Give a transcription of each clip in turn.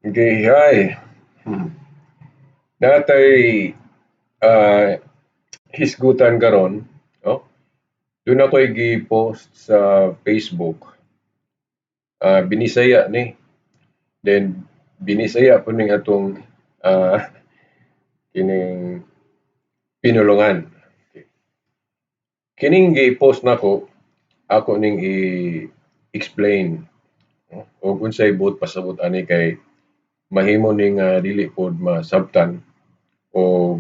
Okay, hi. Naa tay hisgutan karon, no? Duna ko'y gi-post sa Facebook. Binisaya ni. Then binisaya pud ning atong kining pinulongan. Okay. Kining gi-post nako, ako ning i-explain, no? Og unsay buot pasabot ani kay mahimo ning dili pod masabtan o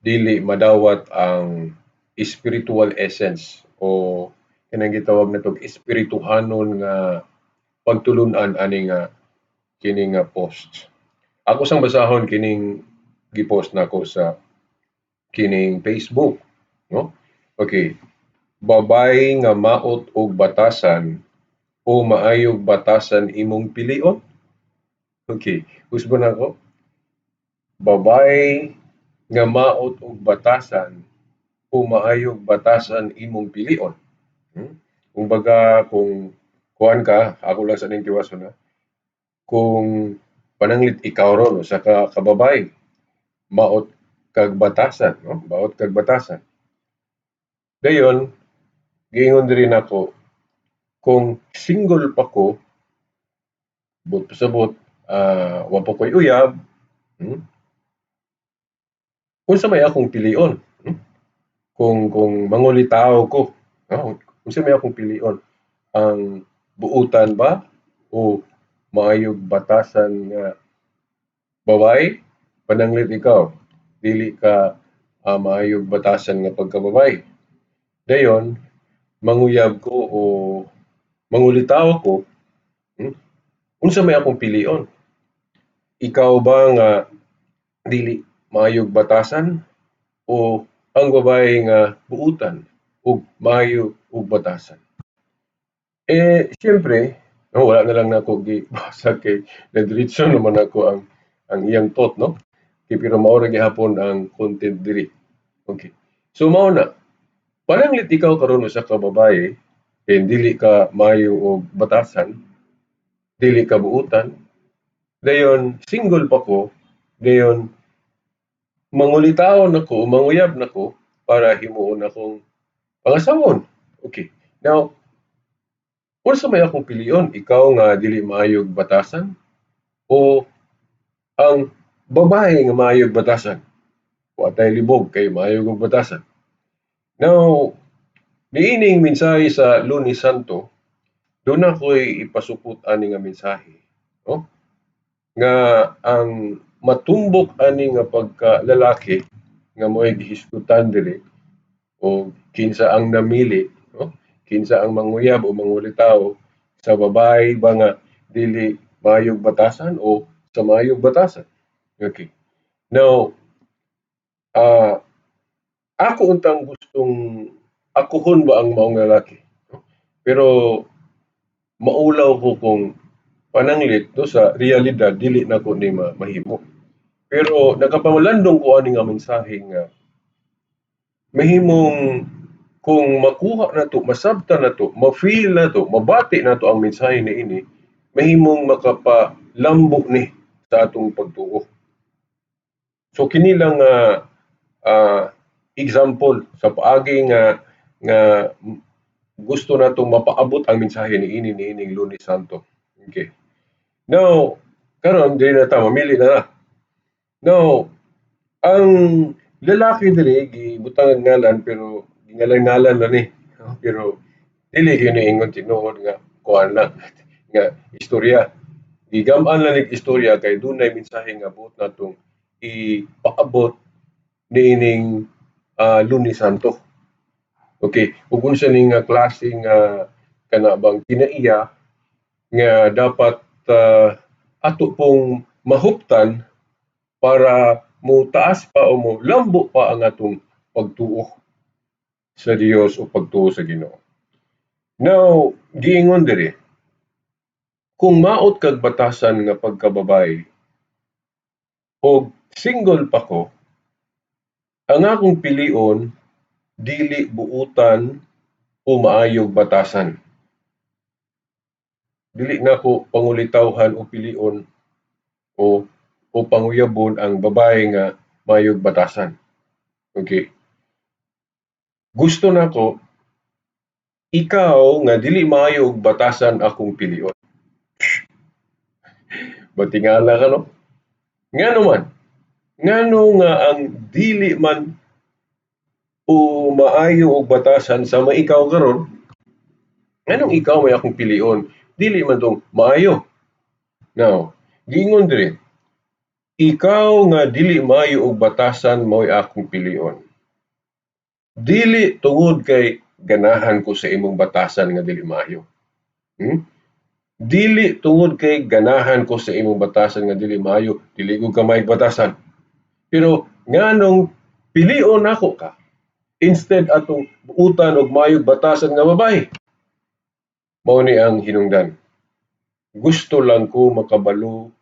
dili madawat ang spiritual essence o kanang gitawag natong espirituhanon nga pagtulun-an ani nga kini nga post. Ako sang basahon kining gi-post nako sa kining Facebook, no? Okay. Babaye nga maot og batasan o maayog batasan imong pilion? Okay, usbon nako. Babaye nga maot og batasan o maayog batasan imong pilion? Kumbaga kung kuan ka, ako lang sa ning tiwason ha. Kung pananglit ikaw ron usa ka kababaye, maot kag batasan, no? Maot kag batasan. Dayon giingon diri nako kung single pa ko, buot pasabot, wa pa ko'y uyab, Unsa may akong pilion? Kung mangulitaw ko, no? Unsa may akong pilion? Ang buutan ba o maayog batasan nga babaye? Pananglit ikaw, dili ka maayog batasan nga pagkababaye. Dayon manguyab ko o mangulitaw ko, Unsa may akong pilion? Ikaw ba nga dili maayog batasan o ang babaye nga buutan ug maayo og batasan? Eh, siyempre, no, wala na lang nako gibasa kay nadiretso naman nako ang iyang thought, no? Kay pero mao ra gihapon ang content diri. Okay. So mao na. Pananglit ikaw karon usa ka babaye, then dili ka maayo og batasan, dili ka buutan, dayon single pa ko, dayon mangulitaw nako, manguyab nako para himuon akong pangasawon. Okay. Now, unsa may akong pilion? Ikaw nga dili maayog batasan o ang babae nga maayog batasan? Wa tay libog kay maayog og batasan. Now, niining mensahe sa Lunes Santo, duna ko'y ipasupot ani nga mensahe, no? Nga ang matumbok ani nga pagkalalaki nga mo'y gihisgutan diri o kinsa ang namili, no? Kinsa ang manguyab o mangulitaw sa babae ba nga dili maayog batasan o sa maayog batasan. Okay. Now, ako untang gustong akohon ba ang maong lalaki, no? Pero maulaw ko kung pananglit no sa realidad dili nako ni mahimo. Pero nakapangulandong ko ani nga mensahe nga mahimong kung makuha nato, masabtan nato, ma-feel nato, mabati nato ang mensahe niini, mahimong makapalambo ni sa atong pagtuo. So kini lang example sa paagi nga nga gusto natong mapaabot ang mensahe niini niining Lunes Santo. Okay. Now, karon dili na ta mamili na na. Now, ang lalaki diri gibutang ngalan pero ngalan-ngalan na ni, no? Pero dili gyud ni ingon tinuod nga kuan lang nga istorya. Gigam-an lang nig istorya kay dunay mensahe nga buot natong ipaabot niining Lunes Santo. Okay, ug unsa ning nga klase nga kana bang kinaiya nga dapat ato pong mahuptan para mo taas pa o mo lambo pa ang atong pagtuo sa Dios o pagtuo sa Ginoo. Now, giingon diri, kung maot kag batasan nga pagkababay og single pa ko, ang akong pilion dili buutan o maayog batasan. Dili nako pangulitawhan o pilion O panguyabon ang babae nga maayog batasan. Okay. Gusto nako ikaw nga dili maayo og batasan akong pilion. Batingala ka, no? Ngano man? Ngano nga ang dili man o maayo og batasan sama ikaw karon? Nganong ikaw may akong pilion? Dili man tong maayo. Now, giingon diri, ikaw nga dili maayo og batasan mao'y akong pilion. Dili tungod kay ganahan ko sa imong batasan nga dili maayo. Dili tungod kay ganahan ko sa imong batasan nga dili maayo, dili ko kamay batasan. Pero nganong pilion nako ka instead atong buutan og maayog batasan nga babae? Mao ni ang hinungdan. Gusto lang ko makabalo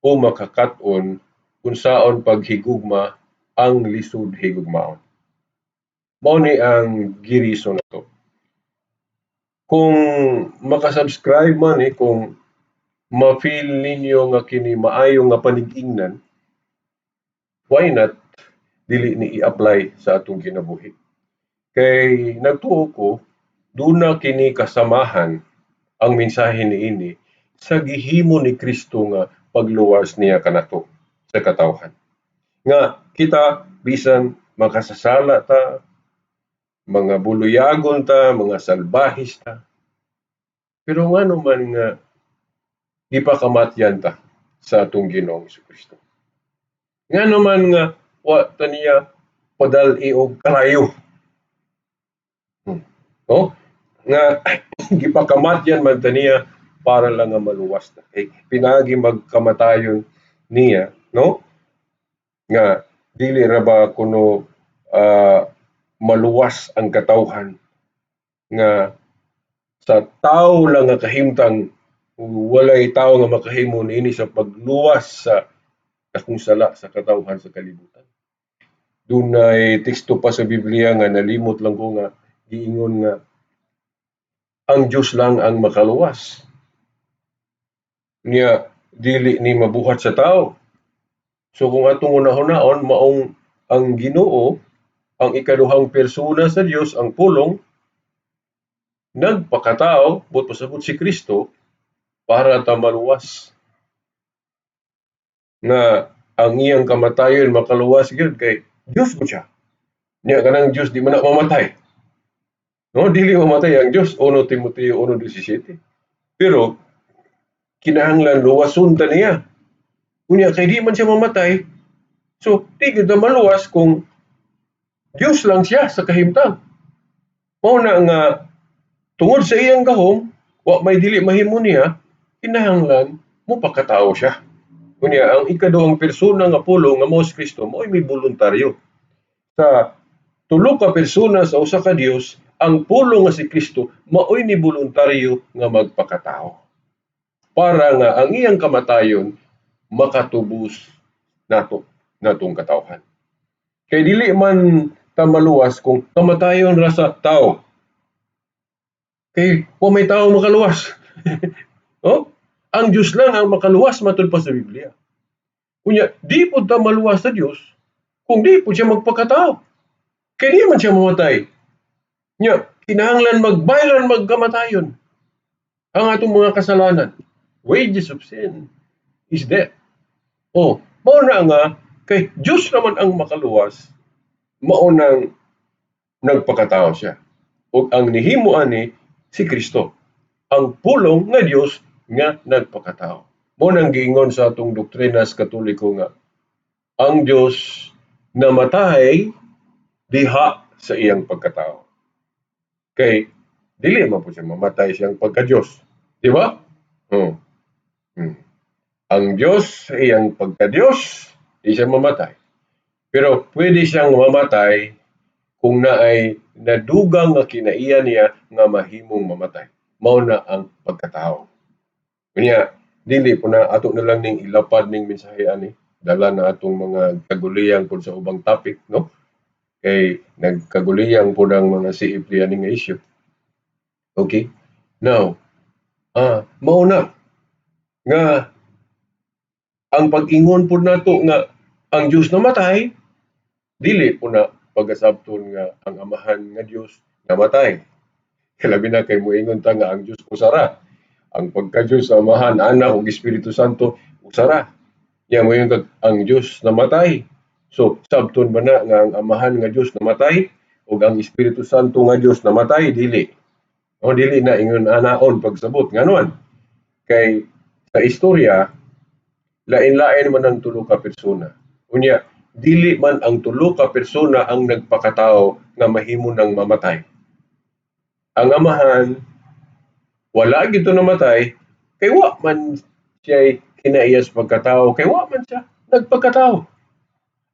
o makakat-on unsaon paghigugma ang lisod higugmaon. Mao ni ang girison nato. Kung makasubscribe man eh, kung ma-feel ninyo nga kini maayo nga panig-ingnan, why not dili ni i-apply sa atong kinabuhi? Kay nagtuo ko, duna kini kasamahan ang mensahe niini sa gihimo ni Kristo nga pagluwas niya kanato sa katawhan. Nga kita bisan makasasala ta, mga buluyagon ta, mga salbahis ta, pero ngano man nga gipakamatyan ta sa atong Ginoong Kristo? Ngano man nga wa ta niya padal-i og kalayo? No? Nga gipakamatyan man ta niya para lang nga maluwas ta. Kay pinaagi magkamatayon niya, no? Nga dili ra ba kuno maluwas ang katawhan nga sa tawo lang nga kahimtang, walay tawo nga makahimo niini sa pagluwas sa dakong sala sa katawhan sa kalibutan. Dunay teksto pa sa Biblia nga nalimot lang ko nga giingon nga ang Dios lang ang makaluwas. Niya dili ni mabuhat sa tao. So kung atong hunahunahon, maong ang Ginoo, ang ikaduhang persona sa Dios, ang Pulong, nagpakatao, buot pasabot si Kristo, para ta maluwas. Nga ang iyang kamatayon makaluwas gyud kay Dios mo siya. Niya kanang Dios di man na mamatay. No, dili mamatay ang Dios, 1 Timoteo 1:17. Pero kinahanglan luwason ta niya. Unya kay di man siya mamatay, so di gyud ta maluwas kung Dios lang siya sa kahimtang. Mao na nga tungod sa iyang gahom, wa may dili mahimo niya, kinahanglan mopakatao siya. Unya ang ikaduhang persona nga Pulong nga mao si Kristo mao'y may boluntaryo. Sa tulo ka persona sa usa ka Dios, ang Pulong nga si Kristo mao'y ni boluntaryo nga magpakatao. Para nga ang iyang kamatayon makatubos nato natong katawhan. Kay dili man ta maluwas kung kamatayon ra sa tao. Kay wa may tao makaluwas. Oh? Ang Dios lang ang makaluwas matud pa sa Biblia. Unya, di pud ta maluwas sa Dios kung di pud siya magpakatao. Kay di man siya mamatay. Nya, kinahanglan magbayran magkamatayon ang atong mga kasalanan. Wages of sin is death. Oh, mao na nga kay Dios naman ang makaluwas, mao nang nagpakatao siya. Ug ang nihimo ani si Kristo, ang Pulong nga Dios nga nagpakatao. Mao nang giingon sa atong doktrina sa Katoliko nga ang Dios namatay diha sa iyang pagkatao. Kay dili man po siya mamatay siyang pagka-Dios. Di ba? Oh. Ang Dios sa iyang pagka-Dios, di siya mamatay. Pero pwede siyang mamatay kung naay nadugang nga kinaiya niya nga mahimong mamatay. Mao na ang pagkatao. Unya, dili po na ato na lang ning ilapad ning mensahe ani. Dala na atong mga kaguliyang pud sa ubang topic, no? Kay nagkaguliyang pud ang mga CFD ani nga issue. Okay? Now, mao na nga Ang pag-ingon pud nato nga ang Dios namatay, dili po na pagkasabton nga ang Amahan nga Dios namatay. Labi na kay moingon ta nga ang Dios usara. Ang pagka-Dios sa Amahan, Anak ug Espiritu Santo usara. Nya moingon kag ang Dios namatay. So sabton ba na nga ang Amahan nga Dios namatay ug ang Espiritu Santo nga Dios namatay? Dili. O dili na ingon anaon pagsabot, ngano? Kay sa istorya lain-lain man ang tulo ka persona. Unya dili man ang tulo ka persona ang nagpakatao nga mahimo nang mamatay. Ang Amahan wala gito namatay kay wa man siya kinaiyas pagkatao, kay wa man siya nagpagkatao.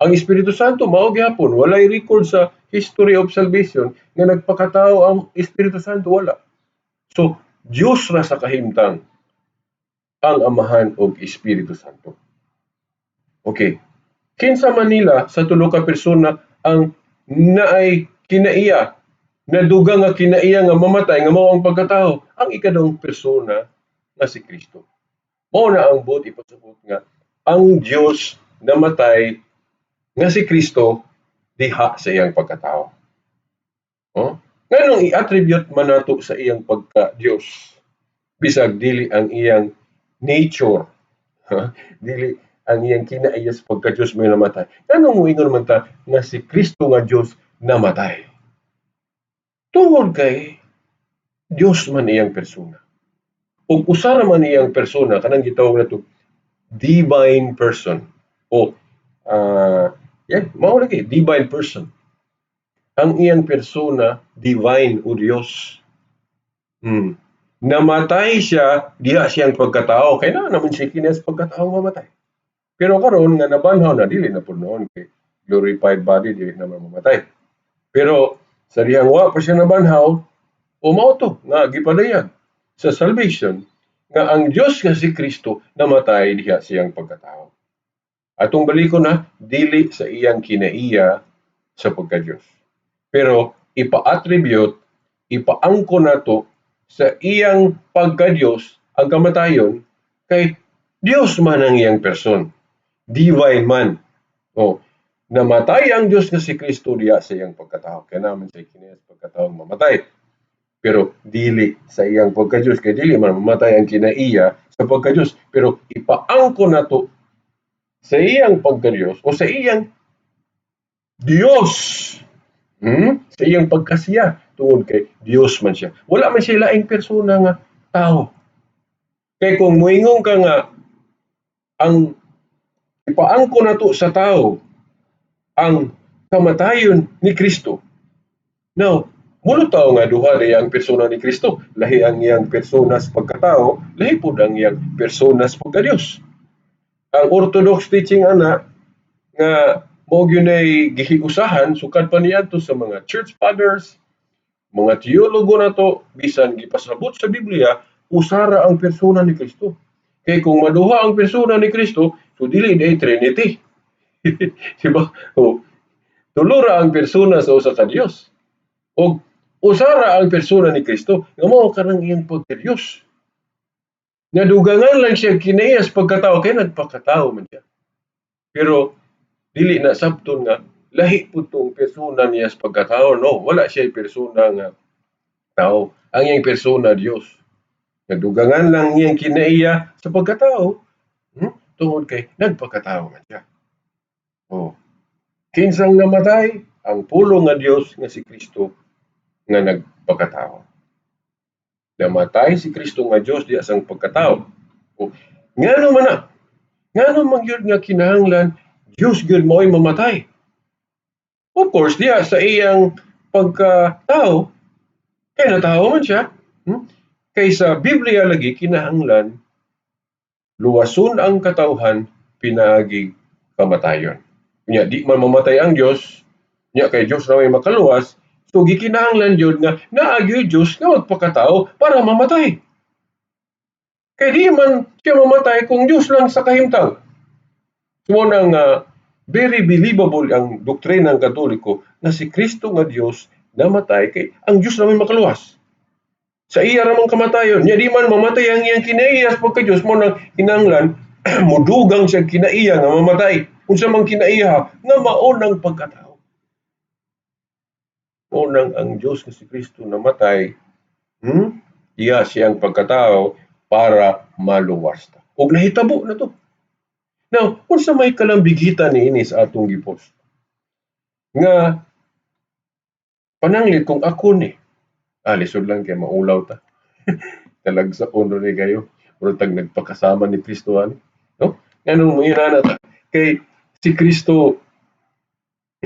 Ang Espiritu Santo mao gyapon, walay record sa history of salvation nga nagpakatao ang Espiritu Santo, wala. So Dios ra sa kahimtang ang Amahan ug Espiritu Santo. Okay. Kinsa man nila sa tulo ka persona ang naay kinaiya, nadugang nga kinaiya nga mamatay nga mao ang pagkatao? Ang ikaduhang persona nga si Kristo. Mao na ang buot ipasabot nga ang Dios namatay nga si Kristo diha sa iyang pagkatao. Oh? Nganong i-attribute man nato sa iyang pagka-Dios bisag dili ang iyang nature, ha? Dili ang iyang kinaiya sa pagka-Dios may namatay. Nganong moingon man ta nga si Kristo nga Dios namatay? Tungod kay Dios man iyang persona. Ug usa ra man iyang persona, kanang gitawag nato divine person o yeah, mao lagi divine person. Ang iyang persona divine o Dios. Namatay siya diha siyang pagkatao kay naa naman siya kini sa pagkatao mamatay. Pero karon nga nabanhaw na, dili na pud noon kay glorified body, dili naman mamatay. Pero sa dihang wa pa siya nabanhaw, o mao to nga gipadayag sa salvation nga ang Dios nga si Kristo namatay diha siyang pagkatao. Atong balikon na dili sa iyang kinaiya sa pagka-Dios. Pero ipa-attribute, ipaangko nato sa iyang pagka-Dios ang kamatayon kay Dios man ang iyang person. Divine man. O, namatay ang Dios nga si Kristo diha sa iyang pagkatao. Kaya naman sa kinaiya sa pagkatao mamatay. Pero dili sa iyang pagka-Dios kay dili man mamatay ang kinaiya sa pagka-Dios. Pero ipaangko nato sa iyang pagka-Dios o sa iyang Dios. Sa iyang pagkasiya tungod kay Dios man siya. Wala man siya laing persona nga tao. Kay kung moingon ka nga ang ipaangko nato sa tao ang kamatayon ni Kristo. Now, mulutaw nga duha na ang persona ni Kristo. Lahi ang iyang persona sa pagkatao, lahi pud ang iyang persona sa pagka-Dios. Ang Orthodox teaching ana nga mao gyud nay gihiusahan sukad pa niadto sa mga church fathers, mga teologo nato, bisan gipasabot sa Biblia, usara ang persona ni Kristo. Kay kung maduha ang persona ni Kristo, so dili day Trinity. Di ba? O, tulo ra ang persona sa usa ka Dios. Og usara ang persona ni Kristo nga mao kanang iyang pagka-Dios. Nadugangan lang siya kinaiya sa pagkatao kay nagpakatao man siya. Pero dili na sabton nga lahi pud tong persona niya sa pagkatao, no. Wala siya persona nga tao. Ang iyang persona Dios. Nadugangan lang iyang kinaiya sa pagkatao, tungod kay nagpakatao man siya. Oh. Kinsang namatay? Ang pulong nga Dios nga si Kristo nga nagpakatao. Namatay si Kristo nga Dios diha sa pagkatao. O, ngano man na? Ngano man gyud nga kinahanglan Dios gyud mao'y mamatay? Of course, diha sa iyang pagkatao, kay natawo man siya. Kay sa Biblia lagi kinahanglan luwason ang katawhan pinaagi kamatayon. Nya di man mamatay ang Dios, nya kay Dios ra may makaluwas, so gikinahanglan gyud nga naa gyud Dios nga magpakatao para mamatay. Kay di man siya mamatay kung Dios lang sa kahimtang. So nang very believable ang doktrina ng Katoliko na si Kristo nga Dios namatay kay ang Dios ra may makaluwas. Sa iya ra man kamatayon, nya di man mamatay ang iyang kinaiya sa pagka-Dios, mo nang kinahanglan Mudugang siya kinaiya nga mamatay. Unsa man kinaiya nga mao nang pagkatao. Mao nang ang Dios nga si Kristo namatay, Iya siyang pagkatao para maluwas ta. Ug nahitabo na to. Now, unsa may kalambigitan niini sa atong gipost? Nga pananglit kung ako ni, lisod lang kay maulaw ta. Talagsaon ra ni kayo. Murag tag nagpakasama ni Kristo ani, no? Nganong moinana ta kay si Kristo,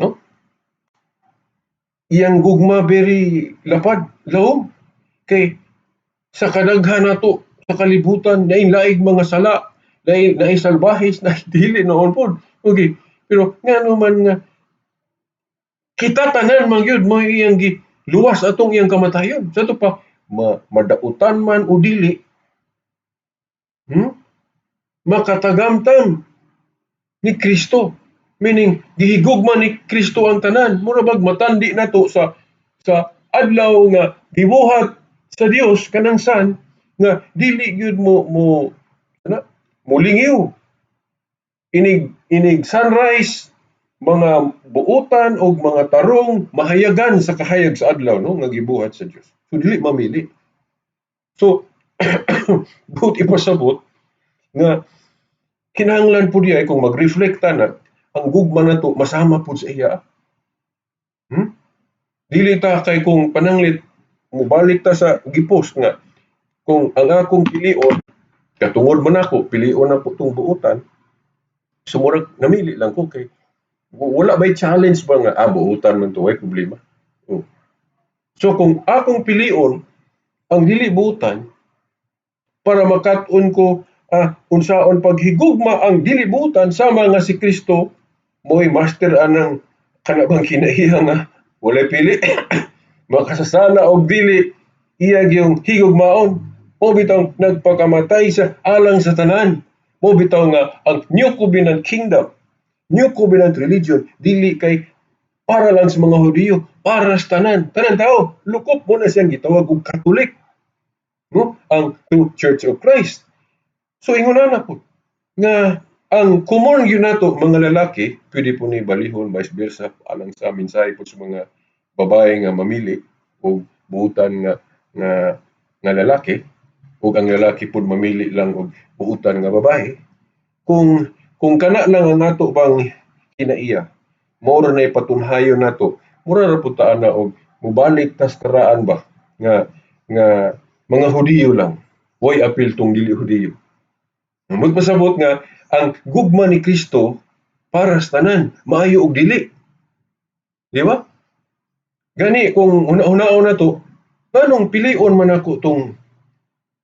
no? Iyang gugma very lapad, lawom. Kay sa kadaghan nato sa kalibutan, naay laing mga sala, naay salbahis, naay dili noon pod. Okay, pero ngano man nga kita tanan man gyud mo iyang giluwas atong iyang kamatayon. Sa ato pa madautan man o dili, Makatagamtam ni Kristo. Meaning gihigugma ni Kristo ang tanan. Mura bag matandi nato sa adlaw nga gibuhat sa Dios kanang san nga dili gyud mo mo ana mulingiw inig sunrise, mga buutan og mga tarong mahayagan sa kahayag sa adlaw, no, nga gibuhat sa Dios. So dili mamili. So buot ipasabot nga kinahanglan pud diay kung mag-reflect ta na ang gugma nato masama pud sa iya. Dili ta kay kung pananglit mobalik ta sa gipost nga kung ang akong pilion katungod man ako pilion nako tong buutan, so murag namili lang ko kay wala bay challenge ba nga buutan man to, way problema. Oh. So kung akong pilion ang dili buutan para makat-on ko unsaon paghigugma ang dili buutan sama nga si Kristo mo'y master anang kanabang kinaiya nga walay pili makasasala og dili, iya gyung higugmaon. Mao bitaw nagpakamatay sa alang sa tanan. Mao bitaw nga ang New Covenant Kingdom, New Covenant Religion dili kay para lang sa mga Hudiyo, para sa tanan, tanan tao. Lukop mo na siyang gitawag og Catholic, no? Ang True Church of Christ. So ingon ana po nga ang common gyud nato mga lalaki, pwede po ni balihon vice versa alang sa mensahe po sa mga babae nga mamili og buutan nga lalaki, ug ang lalaki pud mamili lang og buutan nga babae. Kung kana lang ang ato bang kinaiya, mao ra nay patunhayon nato, mura ra pud ta ana og mobalik tas karaan ba nga mga Hudiyo lang, way apil tong dili Hudiyo. Magpasabot nga ang gugma ni Kristo para sa tanan, maayo og dili. Di ba? Gani kung una-unaon nato, nganong pilion man ako tong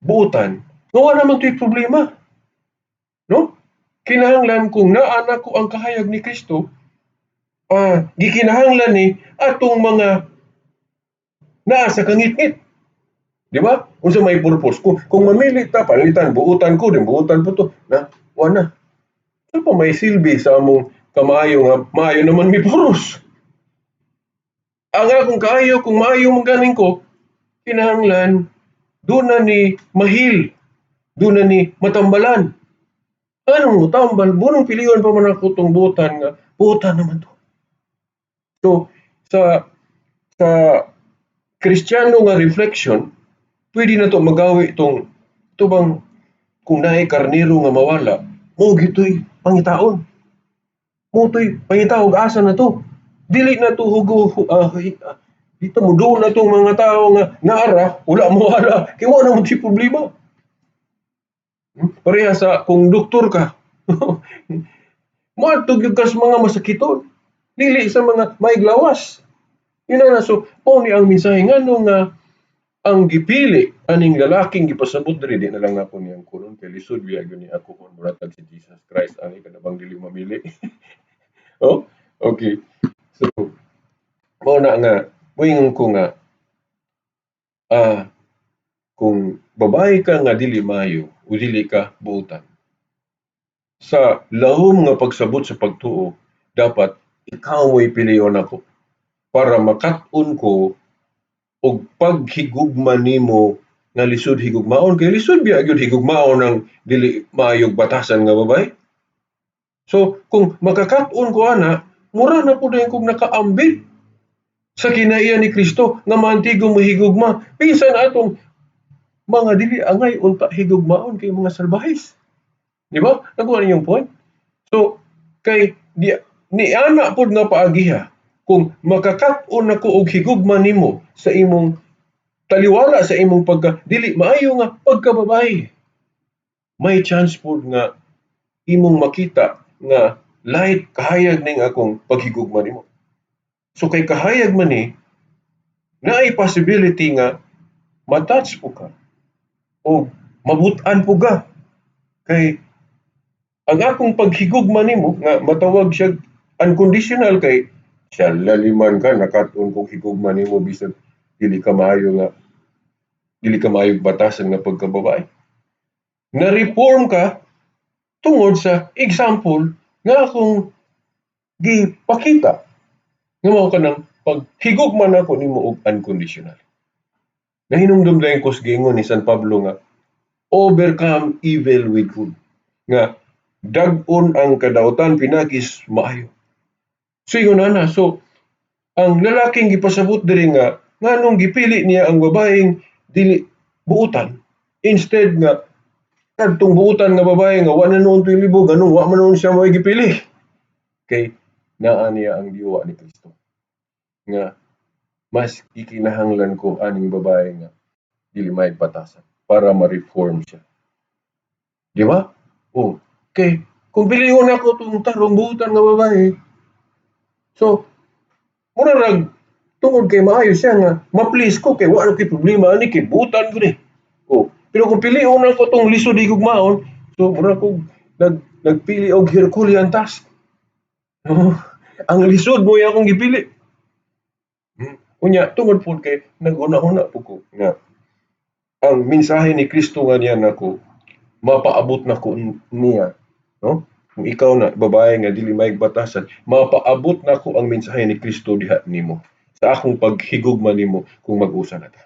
buutan, nga wala naman to'y problema. No? Kinahanglan kung naa nako ang kahayag ni Kristo, gikinahanglan ni atong mga naa sa kangitngit. Di ba? Unsa may purpose? Kung mamili ta, panalitan, buutan ko, din buutan po to, na, wala. Ano pa may silbi sa among kamaayo nga maayo naman mi puros? Ang akong kaayo, kung maayo man ganing ko, kinahanglan, doon na ni mahil, doon na ni matambalan. Anong mutambal? Bunong piliyon pa man ako tong buutan nga, buutan naman to. So, sa Kristiyano nga reflection, pwede na to magawi itong, ito bang, kung naay karnero nga mawala, mo gito'y pangitaon. Mo to'y pangitaon, asa na to. Dili na to hugo, dito mo doon na tong mga tao nga naara, wala mo wala, kay wala mo ti problema. Pareha sa kung doktor ka, moadto gyud ka sa mga masakiton, dili sa mga maiglawas. Yun na, so, mao ni ang mensahe ngano nga ang gipili aning lalaking gipasabot diri, di na lang nako niyang kunon kay lisod biya gyud ni ako kon muratag si Jesus Christ ani kanabang dili mamili. Oh, okay. So mao na nga moingon ko nga kung babae ka nga dili maayo o dili ka buotan, sa lahom nga pagsabot sa pagtuo, dapat ikaw mo'y pilion ako para makat-on ko og paghigugma nimo nga lisod higugmaon kay lisod biya gyud higugmaon ang dili maayog batasan nga babae. So kung makakat-on ko ana, mura na pud kog nakaambit sa kinaiya ni Kristo nga maantigo mohigugma bisan atong mga dili angay unta higugmaon kay mga salbahis. Di ba? Nakuha ninyong point? So kay di ni ana pud nga paagiha, kung makakat-on nako og higugma nimo sa imong taliwala sa imong pagka dili maayo nga pagkababae, may chance pud nga imong makita nga light kahayag ning akong paghigugma nimo. So kay kahayag man ni, naay possibility nga matouch po ka o mabut-an po ka kay ang akong paghigugma nimo nga matawag siya unconditional kay siya laliman ka nakat-on kog higugma nimo bisan dili ka maayo nga dili ka maayog batasan nga pagkababae. Na-reform ka tungod sa example nga akong gipakita nga mao kanang paghigugma nako nimo og unconditional. Nahinumdum dayon ko sa giingon ni San Pablo nga "Overcome evil with good." Nga dag-on ang kadautan pinagis maayo. So ingon ana, so ang lalaking gipasabot diri nga nganong gipili niya ang babaeng dili buutan instead nga kadtong buutan nga babae nga wa na noon to'y libog, anong wa man noon siya mo'y gipili, kay naa niya ang diwa ni Kristo nga mas gikinahanglan ko aning babae nga dili may batasan para ma-reform siya. Di ba? Oh, kay kung pilion ako tong tarong buutan nga babae, so mura rag tungod kay maayo siya nga ma-please ko kay wa kay problema ani kay buutan ko ni. Oh, pero kung pilion ako tong lisod higugmaon, so mura kog nagpili og Herculean task. Oh, ang lisod mo akong gipili. Unya tungod pud kay naghuna-huna pud ko nga ang mensahe ni Kristo nga niya nako mapaabot nako niya, no? Kung ikaw na babae nga dili may batasan, mapaabot nako ang mensahe ni Kristo diha nimo sa akong paghigugma nimo kung mag-usa na ta.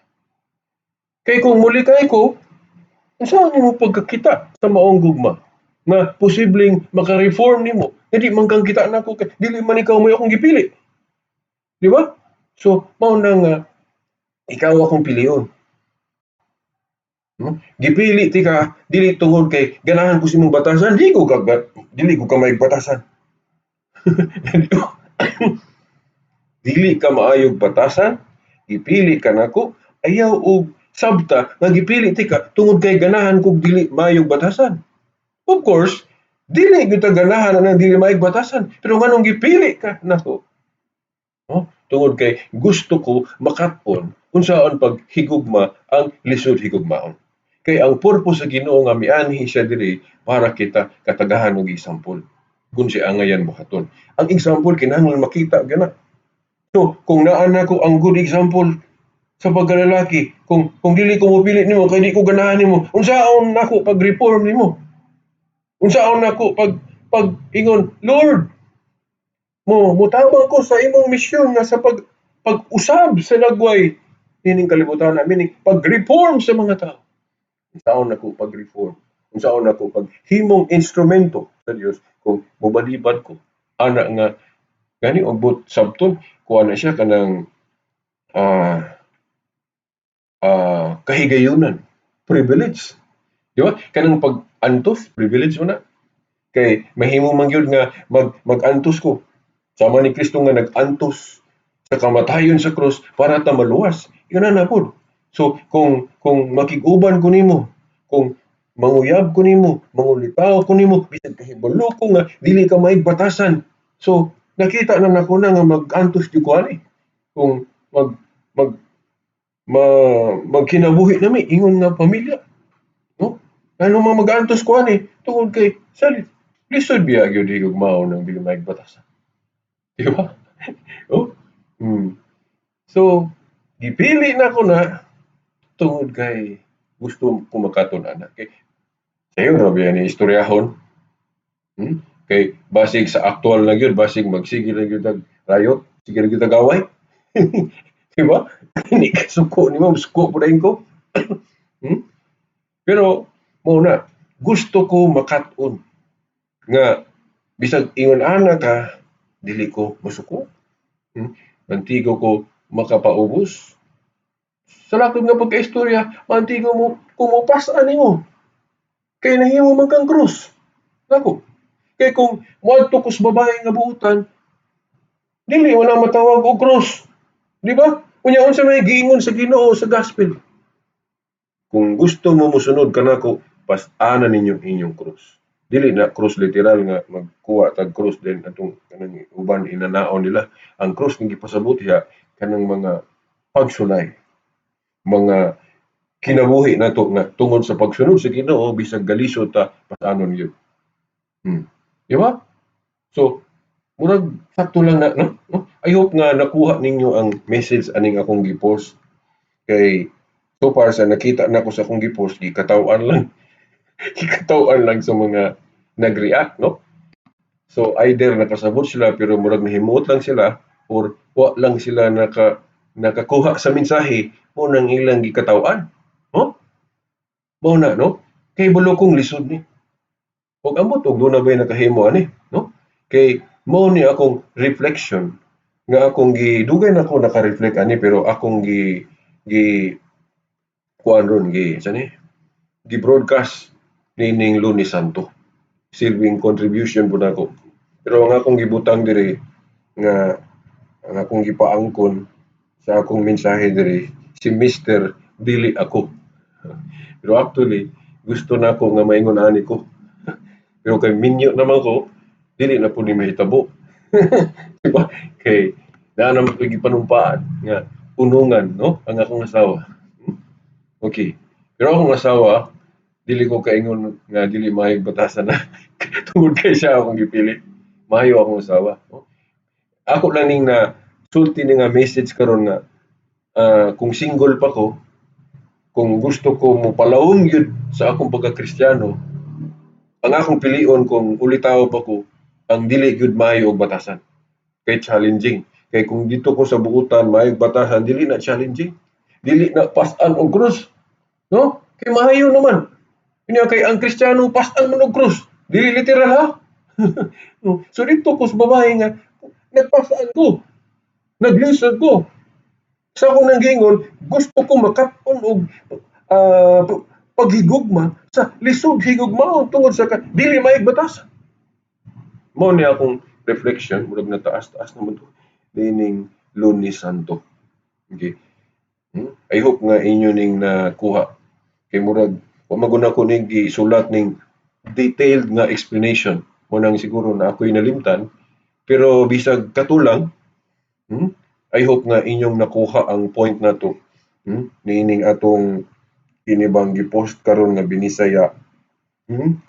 Kay kung mulikay ko, unsa nimo pagkakita sa maong gugma nga posibleng maka-reform nimo? Hindi man kang kita nako kay dili man ikaw mo akong gipili. Di ba? So mao na nga ikaw akong pilion. Gipili ti ka dili tungod kay ganahan ko sa imong batasan, dili ko ka may batasan. Dili ka maayog batasan, gipili ka nako, ayaw og sabta nga gipili ti ka tungod kay ganahan kog dili maayog batasan. Of course, dili gyud ta ganahan ang dili maayog batasan, pero nganong gipili ka nako? No? Tungod kay gusto ko makat-on unsaon paghigugma ang lisod higugmaon. Kay ang purpose sa Ginoo nga mianhi siya diri para kita katagahan og example kung siya angayan buhaton. Ang example kinahanglan makita gyud na. So, kung naa nako ang good example sa pagkalalaki, kung dili ko mopili nimo kay di ko ganahan nimo, unsaon nako pag-reform nimo? Unsaon nako pag ingon, "Lord, mo mutabang ko sa imong misyon nga sa pag-usab sa lagway nining kalibutan," meaning pag-reform sa mga tao. Unsaon nako pag-reform? Unsaon nako paghimong instrumento sa Dios kung mobalibad ko ana nga gani og but sabton kuha na siya kanang kahigayunan, privilege. Di ba? Kanang pag-antos, privilege mo na. Kay mahimo man gyud nga mag-antos ko. Sama ni Kristo nga nag-antos sa kamatayon sa krus para ta maluwas. Yun na pod. So kung makig-uban ko nimo, kung manguyab ko nimo, mangulitaw ko nimo, bisan kahibalo ko nga dili ka maig batasan. So nakita na nako na nga mag-antos jud ko ani. Kung mag mag ma, magkinabuhi nami ingon nga pamilya. No? Ano man mag-antos ko ani tungod kay sa lisod biya gyud higugmaon ng dili maig batasan. Di ba? Oh. So gipili na ko na tungod kay gusto ko makaton ana. Kay sayo ra biya ni istoryahon. Kay basig sa aktual na gyud, basig magsige ra gyud tag riot, sige ra gyud tag away. Di ba? Hindi ka suko nimo, suko pud ko. Pero mao na, gusto ko makat-on nga bisag ingon ana ka, dili ko mosuko. Mantigo ko makapaubos. Sa lakod nga pagkaistorya, mantigo mo kumupas-an nimo. Kay nahimo man kang krus. Nako. Kay kung moadto ko sa babae nga buutan, dili wala matawag og krus. Di ba? Unya unsa may giingon sa Ginoo sa gospel? Kung gusto mo mosunod kanako, pas-ana ninyo inyong krus. Dili na krus literal nga magkuha tag krus din atong kanang uban inanaon nila. Ang krus nga gipasabot diha kanang mga pagsulay, mga kinabuhi nato nga tungod sa pagsunod sa Ginoo bisag galisod ta, pas-anon gyud. Di ba? So murag sakto lang na, no? No? I hope nga nakuha ninyo ang message aning akong gi-post kay so far sa nakita nako sa akong gi-post, gikataw-an lang. Gikataw-an lang sa mga nag-react, no? So either nakasabot sila pero murag nahimuot lang sila or wa lang sila nakakuha sa mensahe mo nang ilang gikataw-an, no? Mao na, no? Kay bulo kong lisod ni. Og ambot og duna bay nakahimo ani, no? Kay mao ni akong reflection nga akong gidugay na ko naka-reflect ani, pero akong gi gi kuan ron gi sa ni gi-broadcast niining Lunes Santo. Silbing contribution pud nako. Pero ang akong gibutang diri nga ang akong gipaangkon sa akong mensahe diri si Mr. Dili Ako. Pero actually gusto nako nga maingon ani ko. Pero kay minyo naman ko, dili na pud ni mahitabo. Diba? Kay naa naman ko'y gipanumpaan nga unungan, no, ang akong asawa. Okay. Pero akong asawa, dili ko kaingon nga dili maayong batasan na tungod kay siya akong gipili. Maayo akong asawa, no? Ako lang ning na sulti ni nga message karon nga kung single pa ko, kung gusto ko mopalawom gyud sa akong pagka-Kristiyano, ang akong pilion kung ulitawo pa ko, ang dili gyud maayo og batasan. Kay challenging. Kay kung dito ko sa buutan maayong batasan, dili na challenging. Dili na pas-an og krus. No? Kay maayo naman. Unya kay ang Kristiyano pas-an man og krus. Dili literal, ha. So dito ko sa babae nga nagpas-an ko. Naglisod ko. Sa akong nanggingon, gusto ko makat-on og paghigugma sa lisod higugmaon tungod sa dili maayog batasan. Mao ni akong reflection, murag nataas-taas naman to niining Lunes Santo. Okay. I hope nga inyo ning nakuha. Kay murag wa man gud nako ning gisulat ning detailed nga explanation. Mo nang siguro na ako'y nalimtan, pero bisag katulang, I hope nga inyong nakuha ang point nato. Niining atong kini bang gi-post karon nga binisaya.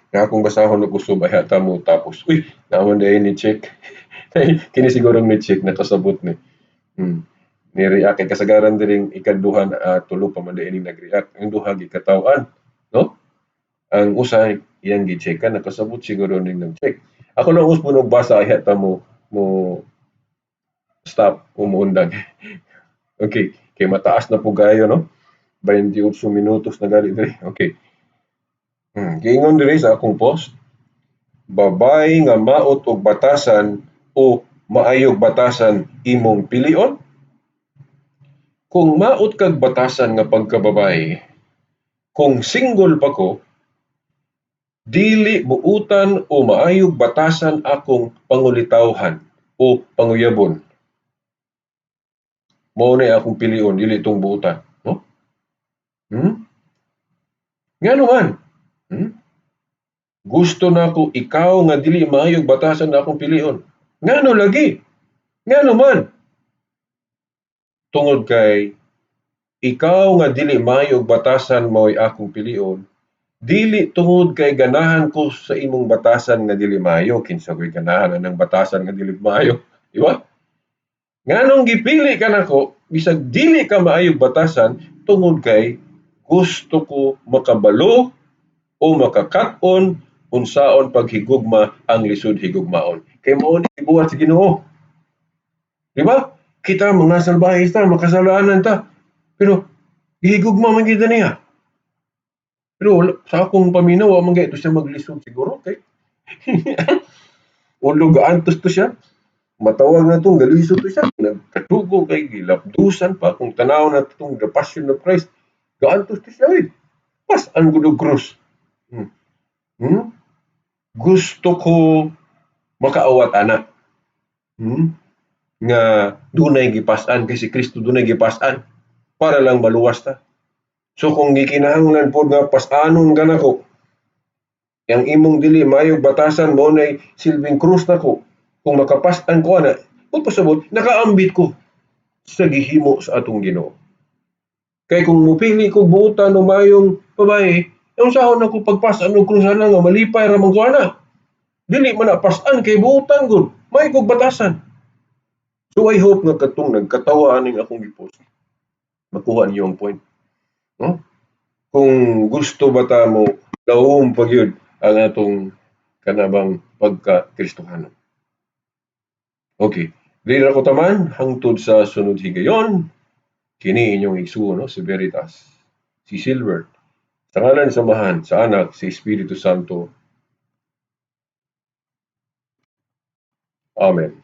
Nga akong basahon og kusog ay ta mo tapos. Uy, naman diay ni check. Kini siguro ni check nakasabot ni. Ni-react kay kasagaran diring ikaduha, tulo pa man diay ning nag-react. Ang duha gikataw-an, no? Ang usa iyang gi-checkan, nakasabot siguro ning nag-check. Ako lang usbon og basa ay ta mo mo stop o moundang. Okay, kay mataas na po kayo, no? 28 minutos na gali diri. Okay. Giingon diri sa akong post, babae nga maot og batasan o maayog batasan imong pilion? Kung maot kag batasan nga pagkababae, kung single pa ko, dili buutan o maayog batasan akong pangulitawhan o panguyabon. Mao na akong pilion, dili tong buutan, no? Ngano man? Gusto nako ikaw nga dili maayog batasan na akong pilion. Ngano lagi? Ngano man? Tungod kay ikaw nga dili maayog batasan mao'y akong pilion, dili tungod kay ganahan ko sa imong batasan nga dili maayo, kinsa ko'y ganahan anang batasan nga dili maayo, di ba? Nganong gipili ka nako bisag dili ka maayog batasan, tungod kay gusto ko makabalo o makakat-on unsaon paghigugma ang lisod higugmaon. Kay mao ni gibuhat sa Ginoo. Di ba? Kita mga salbahe ta, makasalanan ta. Pero gihigugma man kita niya. Pero wala, sa akong paminaw, wa man gayud to siya maglisod siguro kay ulo gaantos to siya. Matawag na itong galisod to siya. Nagkatugo kay gilapdusan pa kung tanaw na itong The Passion of Christ. Gaantos to siya eh. Pas-an ko og krus. Gusto ko makaawat ana. Nga dunay gipas-an kay si Kristo dunay gipas-an para lang maluwas ta. So kung gikinahanglan pod nga pas-anon ka nako, ang imong dili maayong batasan mao nay silbing krus nako. Kung makapas-an ko ana, kung pasabot, nakaambit ko sa gihimo sa atong Ginoo. Kay kung mupili ko buutan o maayong babae, unsahon ako pagpas-an og krus ana nga malipay ra man ko ana. Dili man na pas-an kay buutan gud, may kog batasan. So I hope nga katong nagkatawa aning akong gipost, makuha niyo ang point. No? Kung gusto ba ta mo lawom pa gyud ang atong kanabang pagka-Kristohanon. Okay. Dili ra ko taman hangtod sa sunod higayon, kini inyong igsuon, no, si Veritas, si Silver. Sa ngalan sa Amahan, sa Anak, sa Espiritu Santo. Amen.